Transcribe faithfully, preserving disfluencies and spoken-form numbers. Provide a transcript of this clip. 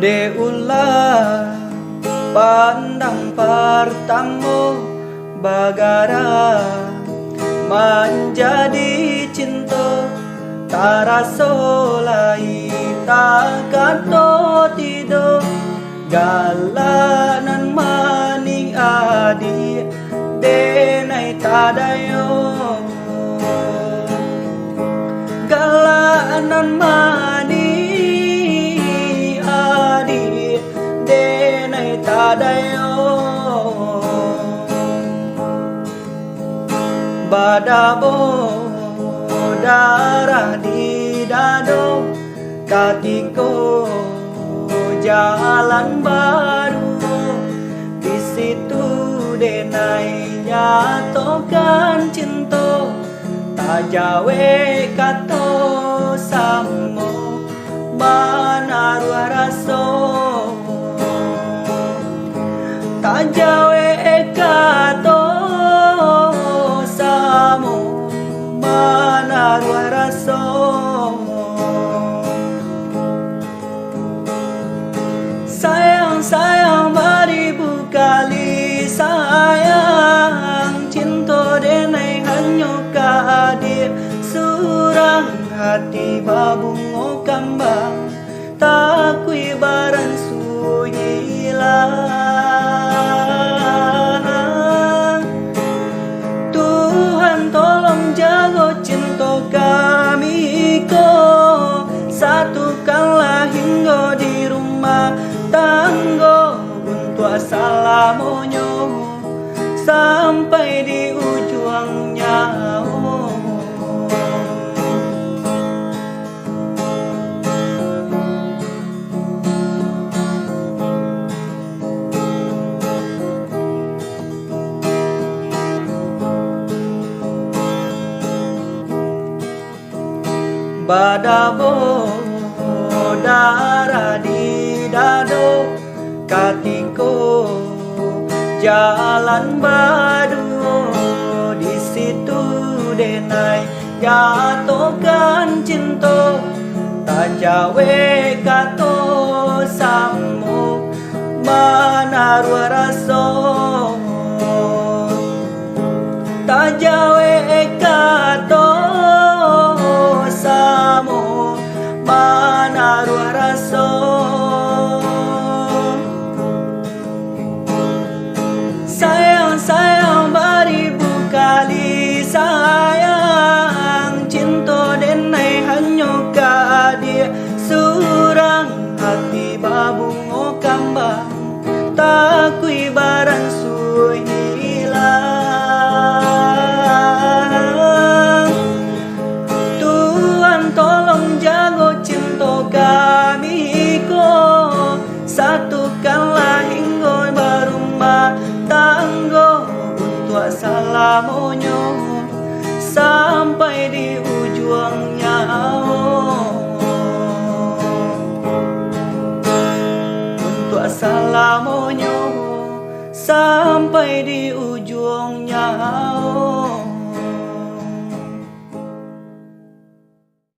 Dek ulah pandang partamo, bagara manjadi cinto, taraso lai takato tido. Galak nan manih adiak, denai tadayo. Galak nan manih adiak, denai tadayo. Badabo darah di dado, katiko jalan baduo, di situ denai nyatokan cinto, tajawek kato samo, manaruah raso. Tajawek kato samo, manaruah raso. Sayang, sayang baribu kali sayang, cinto denai hanyo ka adiak surang, hati babungo kambang, takuik baransua ilang. Tuhan tolong jago cinto kami ko, satukanlah hinggo di rumah tanggo, untuak salamonyo sampai di ujuang nyawo. Badabo darah di dado, katiko jalan baduo, di situ denai nyatokan cinto, tajawek kato samo, manaruah raso. Tajawek kato samo, manaruah raso. Sayang, sayang baribu kali sayang, cinto denai hanyo ka adiak surang, hati babungo kambang, takuik baransua ilang. Tuhan tolong jago cinto kami ko, satukanlah hinggo barumah tanggo, untuak salamonyo sampai di ujuang nyawo. Untuak salamonyo sampai di